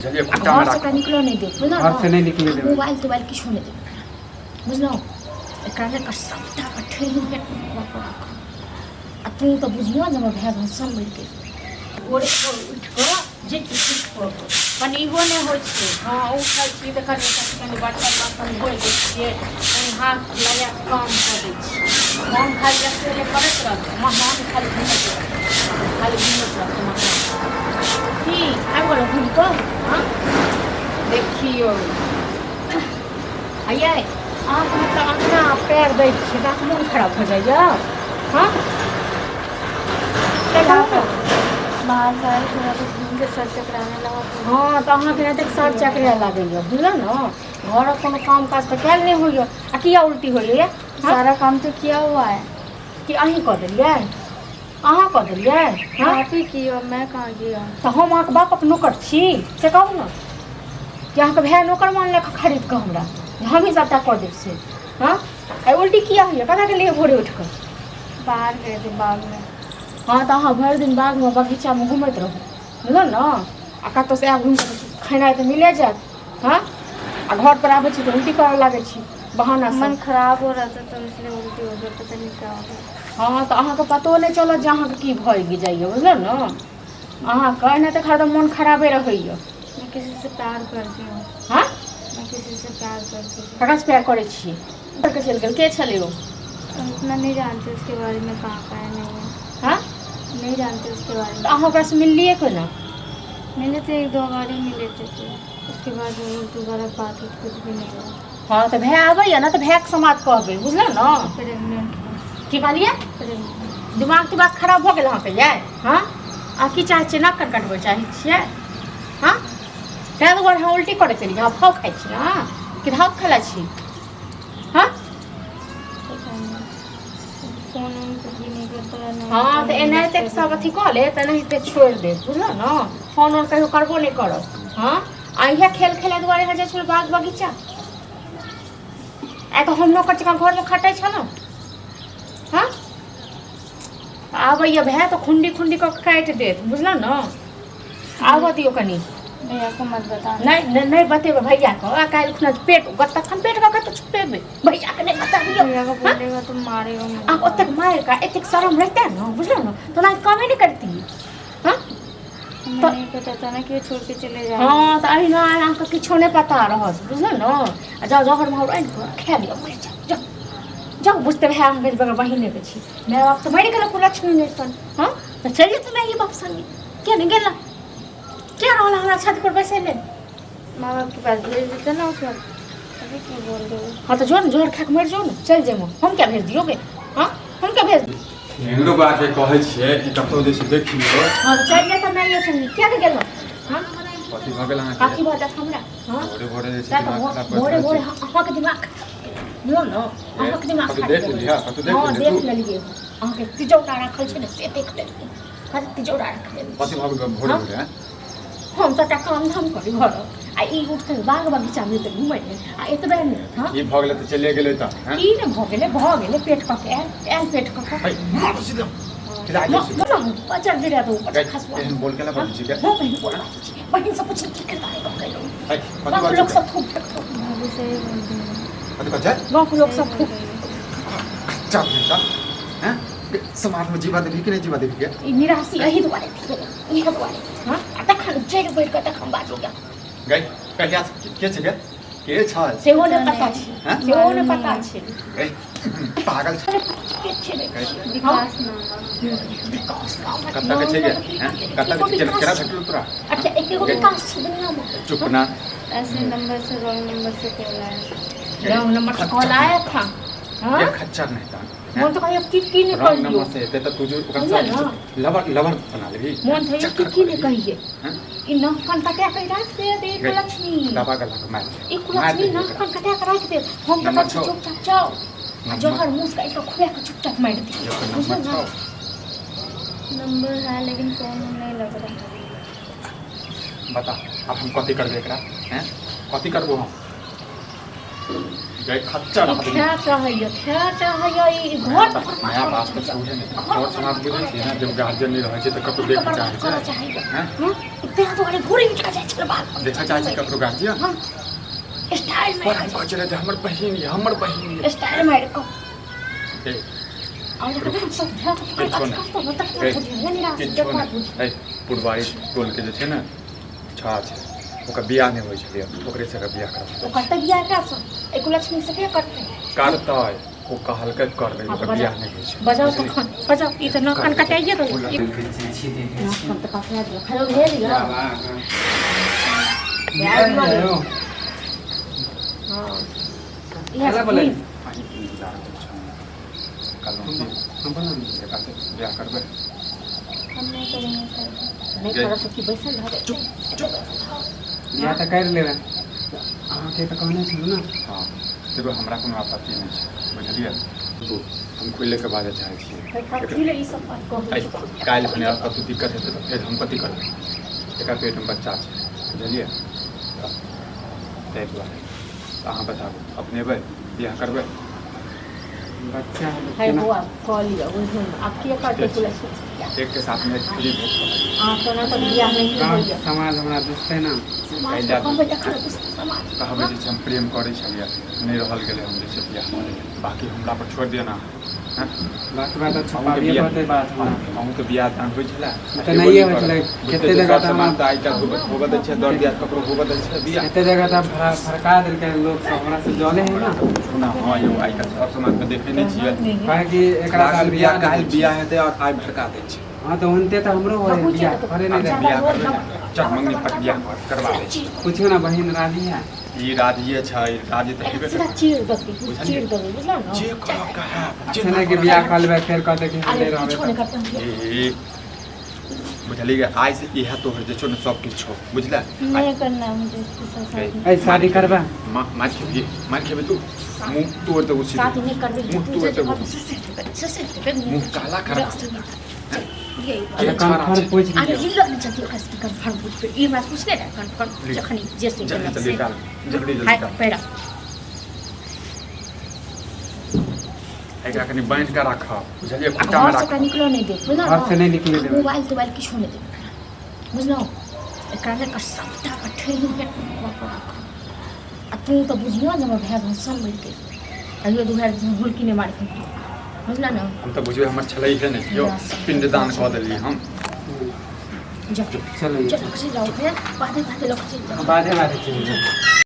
बुझलियै आ खुट्टामे घरसँ ओकरा राखब निकलऽ नहि देब बुझलहुँ घरसँ ने नहि निकलै देबै मोबाइल तोबाइल किछो नहि देब बुझलहुँ एकरा ने एकर सभटा के ठेही कऽ कऽ राखब आ तू तऽ बुझियो जे हमर भाय बहन सब मरि गेल। भोरे भोर उठि कऽ जे किछु कऽ कनि इहो नहि होइ छै। हँ, उठै छी तऽ कनि कनि कनि बर्तन बासन धोइ दै छियै, कनि हाथ लगा कऽ काम कऽ दै छियै। हम खाली अकेले करैत रहतै, महान खाली घुमैत रहतै, खाली घुमैत रहतै महान। की आबि गेलहुँ घुमि कऽ? हँ, देखियौ आ यै, अहाँके मतलब अङ्गना पएर दै छियै तऽ अहाँके मोन खराब भऽ जाइए? हँ, बाहर से आए थोड़ा कुछ घूम के सर चकराने लगा तो। हँ, तऽ अहाँके एतेक सर चकराए लागैए, बुझलहुँ ने? घरक कोनो काम काज तऽ कयल नहि होइए। आ किया उल्टी होइए? सारा काम तो किया हुआ है। कि अहीं कऽ देलियै? अहाँ कऽ देलियै? हँ, आप ही किया, मैं कहाँ किया? तऽ हम अहाँके बापक नौकर छी से कहू ने, कि अहाँके भाय नौकर मानलक खरीद कऽ हमरा जे हमही सभटा कऽ देब से? हँ, आ उल्टी किया होइए? कतऽ गेलियै भोरे उठि कऽ? बाहर गए थे बाग में। हँ, तऽ अहाँ भरि दिन बागमे बगीचामे घुमैत रहू, बुझलहुँ ने? आ कतहुसँ आयब घुमि कऽ, खेनाइ तऽ मिले जायत। हँ, आ घरपर आबै छी तऽ उल्टी करऽ लागै छी बहाना। मन खराब हो रहा था तो इसलिए उल्टी हो गया, पता नहीं क्या हो गया। हँ, तऽ अहाँके पतो नहि चलत जे अहाँके की भऽ जाइए, बुझलहुँ ने? अहाँके एनाहिते हरदम मोन खराबे रहैए। मैं किसी से प्यार करती हूँ। हँ? मैं किसी से प्यार करती हूँ। ककरासँ प्यार करै छियै? के चलि गेल? के छलै ओ? हम उतना नहीं जानते उसके बारे में, कहाँ का है, नहीं है। हँ? नहीं जानते उसके बारे तऽ में। अहाँ ओकरासँ मिललियै कोना? मिले थे, एक दो बार ही मिले थे, फिर उसके बाद वो दोबारा बात उत कुछ भी नहीं हुआ। हँ, तऽ भाय आबैए ने तऽ भायके समाद कहबै, बुझलहुँ ने? प्रेगनेंट हूँ। की कहलियै? प्रेगनेंट। दिमाग तिमाग खराब भऽ गेल अहाँके यै? हँ, अहाँ की चाहै छियै? नाक कान कटबै चाहै छियै? हँ, ताहि दुआरे अहाँ उल्टी करै चलियै। अहाँ भाव खाइ छी? अहाँ कि भाव खेला छी? हँ? पता नहीं, फोन उन कुछ भी नहीं करता है ना। हँ, तऽ एनाहिते सब अथी कऽ लेत, एनाहिते छोड़ि देत, बुझलहुँ ने? फोन उन कहियो करबो नहि करब। हँ, आ इएह खेल खेलै दुआरे अहाँ जाइ छलहुँ बाग बगीचा? आइ तऽ हम नौकर जकाँ घरमे खटै छलहुँ। हँ, आबैए भाय तऽ खुंडी खुंडी कऽ कऽ काटि देत, बुझलहुँ ने? आबऽ दियौ कनि। भैया को मत बता। नहि नहि नहि बतेबै भैयाके। आ काल्हि खुना पेट तखन पेट कऽ कतऽ छुपेबै? भैयाके नहि बतबियौ। भैया को बोलेगा तो मारेगा आ मुझे। ओतेक मारि कऽ एतेक शरम रहिते ने, बुझलहुँ ने, तऽ ओना कामे नहि करतियै। हँ? हमें तो नहीं पता था ना कि वो छोड़ के चले जाएगा। हँ, तऽ अहिना अहाँके किछो नहि पता रहत, बुझलहुँ ने? आ जाउ, जहर महर आनि कऽ खा लिअ, मरि जाउ। जाउ जाउ, बुझते भाय अहाँके बगैर बहिनेके छी। माय बाप तऽ मरि गेल कुलक्ष्मी नहि तन। हँ, तऽ चलि जेतै माय बाप संगे। किया नहि गेला? किया रहल हमरा छत पर बैसै लेल? माँ बाप के पास भेज देते ना उस वक्त, अभी क्यों बोल रहे हो? हँ, तऽ जो ने, जहर खा कऽ मरि जो ने, चलि जेबो। हम क्या भेज दियोगे? हँ, हम क्या भेज? एहनो बात है, कहै छियै कि कतहु जे छै देखियौ। हँ, तऽ चलि जेतै माय संगे। किया नहि गेलहुँ? हँ? कथी भऽ गेल अहाँके? कथी भऽ जायत हमरा? हँ? भोरे भोरे जे छै सएह तऽ दिमाग खराब भोरे करैत भोरे रहै छी। अहाँके दिमाग बुझलहुँ ने, अहाँके दिमाग कतहु खराब देख भऽ लेलियै? गेल। कतहु देख हँ, लेलियै देख तू? लेलियै। अहाँके तिजौरा राखल छै ने, से देख लेलियै। कथी तिजौरा राखल? कथी भऽ गेल भोरे हँ? भोरे? आँय? हम सबटा काम धाम करी घरक, आ ई उठतै बाग बगीचामे जेतै घुमै लेल, आ एतबे नहि। हँ? की भऽ गेलै तऽ चलिए गेलै तऽ? आँय? की ने भऽ गेलै? भऽ गेलै पेट कऽ के आयल, आयल पेट कऽ के। है, मारू सीधा। खिला दे सीधा। बचल गिरा दू गै, खसुआ। एहन बोल केला बजै छी गे? हम बहिन बोल बाजै छी? बहिन से पूछि की करता है कऽ केलहुँ? है, कथी गाँवके बाजै लोक छै? सब थूक फेकतौ। भाभी सही बोल रही है। कथी कहै छै? गाँवके लोक सही सब बोल थूक। रही है। चल नहीं तऽ हैं? समाजमे जीवा देबही कि नहि जीवा देबही गे? ई निराशी एहि दुआरे भेल, इएह दुआरे। हँ, आ तखन जड़ि बढ़ि कऽ तखन बाजू गे। गै, कहिया के छै गे? के छै? सेहो नहि पता छै। हँ? सेहो नहि पता छै। गै, पागल छै। के छै रे? विकास नाम है। विकास नाम है। कतऽ के छै गे? हैं? कतऽ के केना केना भेटल तोरा? अच्छा, एकेगो गै, विकास छै दुनियामे? चुप ना। ऐसे नंबर से, रॉन्ग नंबर से कॉल आया। रॉन्ग नंबर से कॉल आया था? हाँ? ये खच्चर नहीं था। मोन तऽ कहियो की की नहि रॉन्ग कहियो। नंबर से एतै तऽ तू जो ओकरा बुझल ने? लवर लवर बना लेबही? मोन तऽ की चक्कर की नहि कऽ लेबही? कहिए। हैं? ई नह कान कटा कऽ राखि देत ई गै, कुलक्ष्मी। दबा गला के मारि ई मारि कुलक्ष्मी देही नह एकरा। कान कटा कऽ राखि देत। हम तऽ नंबर कहै छी छौ। चुपचाप जाउ आ नंबर जहर मूस काटि कऽ खुआ कऽ चुपचाप मारि दियौ, जो नंबर बुझल ने? छौ। नंबर है लेकिन फोन नहीं लग रहा। बता, आब हम कथी करबै एकरा? हैं, कथी करबो हम गै खच्चर ई आदमी? खाय चाहैया, खाय चाहैया ई घर माय बाप, माय बाप तऽ छौहे नहि। सर समाज बुझै छियै ने, जब गार्जियन नहि रहै छै तऽ कतहु घरके देखऽ बर्बाद चाहै करऽ छै। चाहैया। हैं? हँ, ई ताहि दुआरे भोरे उठि कऽ जाइ छै। छल बाल देखऽ चाहै छी ककरो गार्जियन? हाँ, स्टाइल पर हम मारि कहै छलै जे हमर बहिन यऽ, हमर बहिन यऽ। स्टाइल मारि कऽ ए, और देखबै सब ध्यान किछो नहि। ए, किछो नहि। ए, पुरबारी टोलके जे छै ने छौड़ा छै, ओकर बियाह नहि होइ छलैए, ओकरे से बियाह करबै। ओ करतै बियाह एकरासँ? एको लक्ष्मी से के करतै? करतै, ओ कहलकै करबै। हाँ, ओकर बजाउ। बियाह नहि होइ छै। बजाउ। बुझलियै? तखन बजाउ, ई तऽ नाक कान कटाइए देलक। छी देखै नाक छी। कान तऽ कटा देलक। हेलो, भेल यऽ? हाँ, इएह खेला बोलै। अहीं इंतजार करै छलहुँ। कहलहुँ कि हम बोला ने। एकरा से बियाह करबै? हम नहीं करेंगे शादी। नहि करब तऽ की बैसल रहबै? चुप चुप। बियाह तऽ करि लेबै, अहाँके तऽ कहने छलहुँ ने। हँ, देखो, हमरा कोनो आपत्ति नहि छै, बुझलियै? देखू, हम खुले के बाजऽ चाहै छियै। कथी लए ई सब बात कहै आइ छी? काल्हि भने कतहु दिक्कत हेतै तऽ फेर हम कथी करबै? एकरा पेटमे बच्चा छै, बुझलियै? तऽ ताहि दुआरे तऽ अहाँ बताबू, अपनेबै, बियाह करबै? बच्चा है तऽ है केना? बौआ, कऽ लिअ, बुझू ने आब के करतै कुलक्ष्मी? एकके साथमे एक फ्री भेट कहलियै। अहाँ केना तऽ बियाह नहि गाँव होइए। समाज हमरा दुसतै ने। समाज तऽ कहबै तखन बुझतै समाज। कहबै जे छै हम प्रेम करै छलियै, नहि रहल गेलै, हम जे छै बियाह कऽ लेलियै। बाँकी हमरा पर छोड़ि दिअ ने अहाँ। बाकी बात तऽ अहूँके छुपाबिए बियाह पड़तै बात हमरा। अहूँके बियाह दान होइ छलै? तऽ नहिए होइ छलै। कते जगह तऽ समाज तऽ आइ काल्हि होबऽ दै छै? दर दियाद ककरो होबऽ दै छै बियाह? कते जगह तऽ भड़का देलकै लोक सब, हमरा से जले है ने। पूछू ने। हँ यौ, आइ काल्हि सब समाजमे देखै नहि छियै? कहे कि एकरा लागल से बियाह बियाह काल्हि बियाह हेतै आओर आइ भड़का दै छै। हाँ, तऽ ओहनते तऽ हमरो होइ बहुत बियाह जगह करे नहि जादा रहै। बियाह करबै ने, चट मंगनी पट बियाह करवा दै छै। पूछियो ने, बहिन राजी है? ई राजिये छै, राजी तऽ हेबे एकरा सीधा करतै। चीर देबै। बुझलियै? चीर देबै, बुझलौ ने? जे करऽ कहै जे। अच्छा, नहि कि बियाह कर लेबै, फेर कहतै कि हम अरे नहि रहबै। किछो नहि करतै हम बियाह। ए, बुझलियै? आइ से इएह तोहर जे छौ ने सब किछु छौ, बुझले? नहीं करना है मुझे इसके साथ शादी। ऐ, शादी करबै? मार खेबही, मार खेबही तू, मुँह तोड़ देबो सीधे। शादी नहि करबै। मुँह तू तोड़ जे देबो। ससुर ससुर मुँह काला कर। अरे कन्फर्म पूछि अरे लियौ। ई लग चलती ओकरा से कन्फर्म पूछबै। ई हमरा पूछने रहे कन्फर्म जखन जे से जल्दी जल्दी निकाल, जल्दी जल्दी हाय निकाल। पैरा। एकरा कनि बान्हि कऽ राखब, बुझलियै? आ खुट्टामे घर से ओकरा राखब। निकलो नहि देब, बुझलौ? घर से नहि निकले देबै। मोबाइल तोबाइल किछो नहि देब एकरा, बुझलौ? एकरा ने एकर सबटा के ठेही कऽ कऽ राखब। आ तू तऽ बुझियो जे हमर भाय बहन सब मरि गेल, कहियो दू भाय हुलकी नहि मारथिन, बुझल ने? हम तऽ बुझियौ हमर छलै हे नहि यौ, पिंडदान कऽ देलियै हम। जाओ। चलो। चलो, चलि जाओ, फेर बाधे बाधे लऽ कऽ चलि जाओ। बाधे बाधे चलि जाउ।